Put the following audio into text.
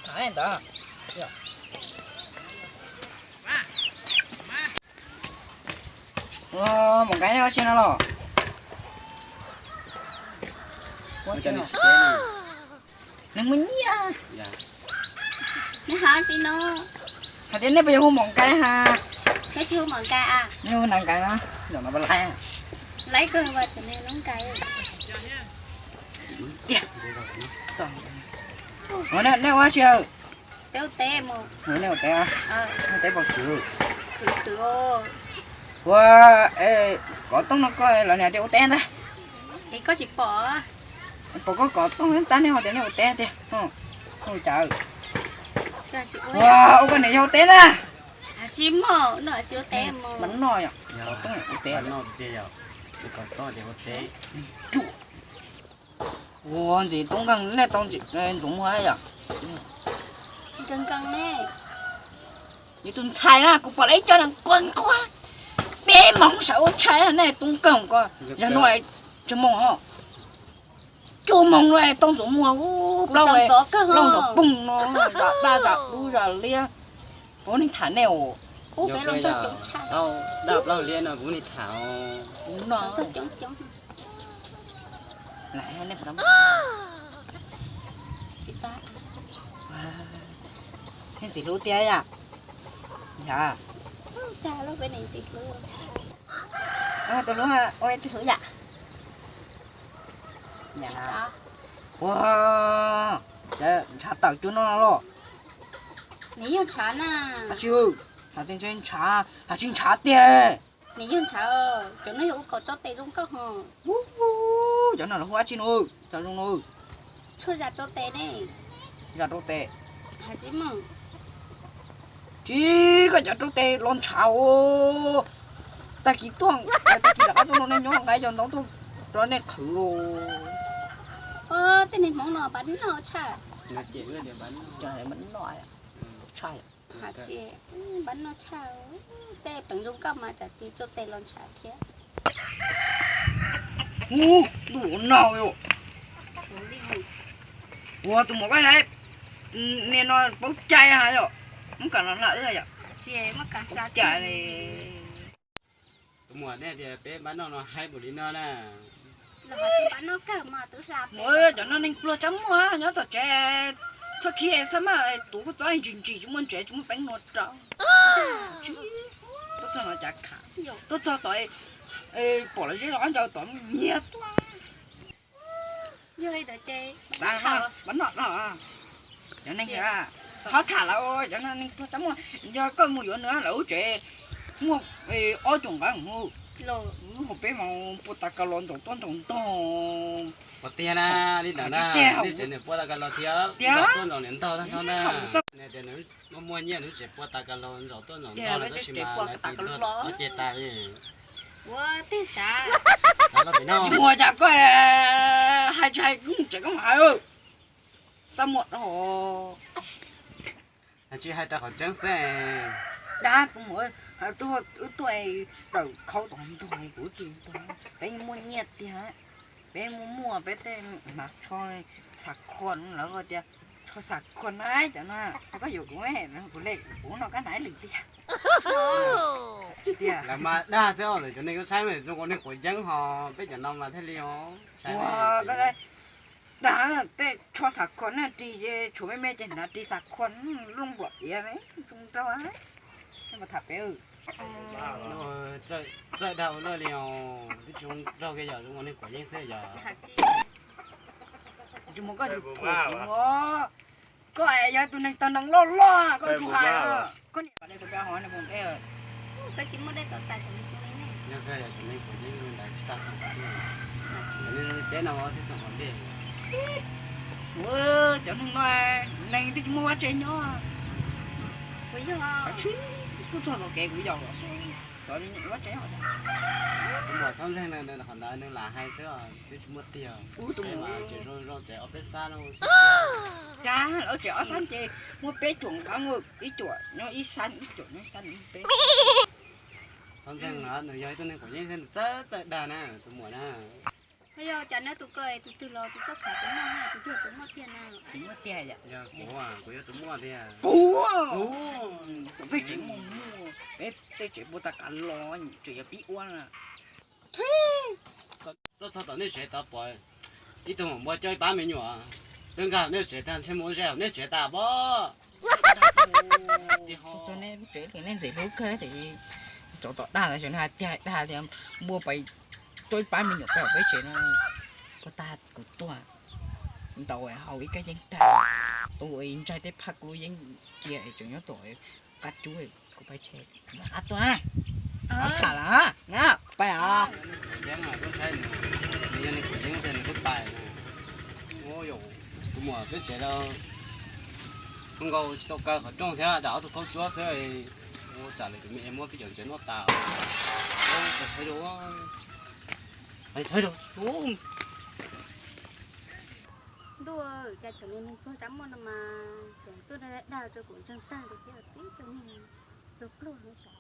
Tham ntawd. Ua, mus nkaib ua si no los? Nws muaj nyiaj. Neb hais si no. Hais tias nej puas yog hu mus nkaib ha? Neb tsis hu mus nkaib a? Neb hu nkaib no, zaum no pas laib. Laib kawg, nkaib. Nej ua tsi? Peb ua teb mus. Nej ua teb, ua teb pom khwv. Khwv khwv. Ua, kov tooj no koj los niam tias ua teb ntag. Es koj tsis pom? Pom koj kov tooj tab nej ho tias nej ua teb tiag. Ua cas? Ua, ua koj niam yog ua teb na. Tsis muaj, no tsis ua teb mus. Mas no yom, kov tooj ua teb. Ua ntxiv tub nkeeg nej tau ntxuav muag yom? Nkeeg nkeeg ne. Yus tus ntxhais na kuv pom lawv ib co neeg quaj nquag, peb moos sawv ua tshais na, nej tub nkeeg ko, yog no tsis moos os. Cuaj moos no tau ntxuav muag, plaub ntxuav poog no, zam daj zam dub zam liab. Kuv neeg tham nej os. Daj plaub liab no kuv neeg tham. Kuv no. Nej ntxim hlub tiag yam. Yog. Tus hlub ua tus hlub yam. Ua, ntshav tawm cuag no los? Nws yog ntshav na. Tsis, hais tias ntshav, hais tsis ntshav tiag. Nws yog ntshav, cov no yog ua kom tso tes zoo nkauj ho. Cov no los hu dab tsi no, cov zoo no? Tshuaj zam rau tes ne. Zam rau tes. Tsis, koj cov rau tes los ntshav os. Tag kis tuaj, tag kis rov qab tuaj no nej nyob nqa cov ntoo tuaj rau nej qhwv os. Tej niag hmoov no npab no tshaj. Npab no tshaj. Tsis, npab no tshaj, tej peev zoo nkauj mas tsam tis rau tes los ntshav thiab. Ub, ntuj ua no yom. Ua tus muam koj hais, niag no paub cai na yom. Muab kam los hla wb yom. Paub cai li. Tus muam nej tias peb npab noj no haib npaum li no na. Muam, cov no neeg pluag tsab muag nyob tom tsev, txhob khib xab maj, tuav kua txob ntsis ntsis tsis muaj ntsev tsis muaj peeb nua rau. Tuaj txog no cas khav, tuaj txog tod pom los zeb ob ncaug tod nyiag tuaj. Npab noj no, cov neeg, qhov tham lawm cov no neeg pluag tsab muag, yog koj mus yuav nws lawv lub tsev muaj ob cum nqeeb, lub hauv peb mas pua tas ka los ntsaum tuaj ntsaum ntog. Ua tiag na, li ntawd na, lub tsev nws pua tas ka los thiab ntsaum tuaj ntsaum niam ntog tag nrho na. Nws tias nws muaj muaj nyiaj nws tsev pua tas ka los ntsaum tuaj ntsaum ntog lawm tab sis mas lawv tis tuag ob ce tas li. Ua tiag sav. Tsis muaj cas koj hais tsis hais kuv tsev koj mus hais. Txaj muag rau hov. Tsis hais tau qhov tseeb xwb. Dab, kuv mus, wb tuaj raws khau tom ntog kuv ris ntog. Peb muaj nyiaj tiag, peb muaj muaj peb tej hnav tsho xav khua lawv tias tsho xav khua na cov no. Koj yuav kuv, kuv le kuv noj kab hnav ib lwm tiag. Tsis tiag. Lawv mas dag xwb os, cov neeg koj saib zoo ua neeg quav yeeb ho peb cov no mas thiaj li os. Dag, tej tsho xav khua na ris tshuav me me ces hnav ris xav khua looj nplam iav zoo nraug. Tham peb. Txawj dag ua luaj li os, twb tsis zoo nraug kiag yog zoo ua neeg quav yeeb xwb yog. Tsis muaj koj tsis thuam kuv. Koj yog tus neeg tag neeg loj loj koj tsis hais. Koj niam, peb tsis muaj dej tau tais, yog koj yog tus neeg quav yeeb ntawd tsis tau xeem qhov ntej, cov neeg no thiaj xeem qhov ntej. Cov neeg no neeg twb tsis muaj vaj tse nyob. Kuv yog, kuv txog tau kev kuv yog vaj tse. Kuv muam Txhob Ntseeg qhov ntawd nws lam hais xwb, twb tsis muaj tiag. Ub, tus muam tsev zoo zoo tsev ob peb xab no. Cas lawv tsev ob xab ces muaj peb cuam nqeeb, ib cuam nyob ib xab, ib cuam nyob ib xab, peb. Txhob Ntseeg no nws yog ib tug neeg quav yeeb thiab nws txawj txawj dag na tus muam na. Yog cas neb tus ko tus twg los tus tuaj khav tus muaj na, tus twg tus muaj tiag na? Tus muaj tiag yom. Yog kuv, kuv yog tus muaj tiag. Kuv, kuv, tus peb tsev muaj muaj, peb tej tsev puag ta kav los tseem yog pib ua na. Tuaj txog tom nej tsev tod pom ib tug maum npua coj ib pab me nyuam twb nkag nej tsev tag, ntshe mus ua zeb hauv nej tsev tas pob. Txog nej lub tsev nej ntxim hlub kawg, tsov tom dag xyov nws hais tiag dag tias npua pais coj ib pab me nyuam pais hauv peb tsev no. Puag ta kuv tuaj ntaus hau ib kab yeeb tag, tus ntsaig tej phaj kuv lub yeeb cia es tseem nyob tom qab cub, kuv pais tsev qab tuaj na. Tham lawm na, pais os. Yeeb, yeeb tias nws twb pais. Tus muam peb tsev los zoo nkaus tsis tau kaw qhov rooj thiab, dam ob tug khaub cuab xwb. Ua tsam lawv tus me es muab peb cov ntsev noj tas. Sawv daws, sawv daws. Ntuj, cas cov niag neeg pluag tsav muaj no mas tseem tuaj dag rau kuv ntseeg tag li thiab, tib tug niag pluag pluag no sav.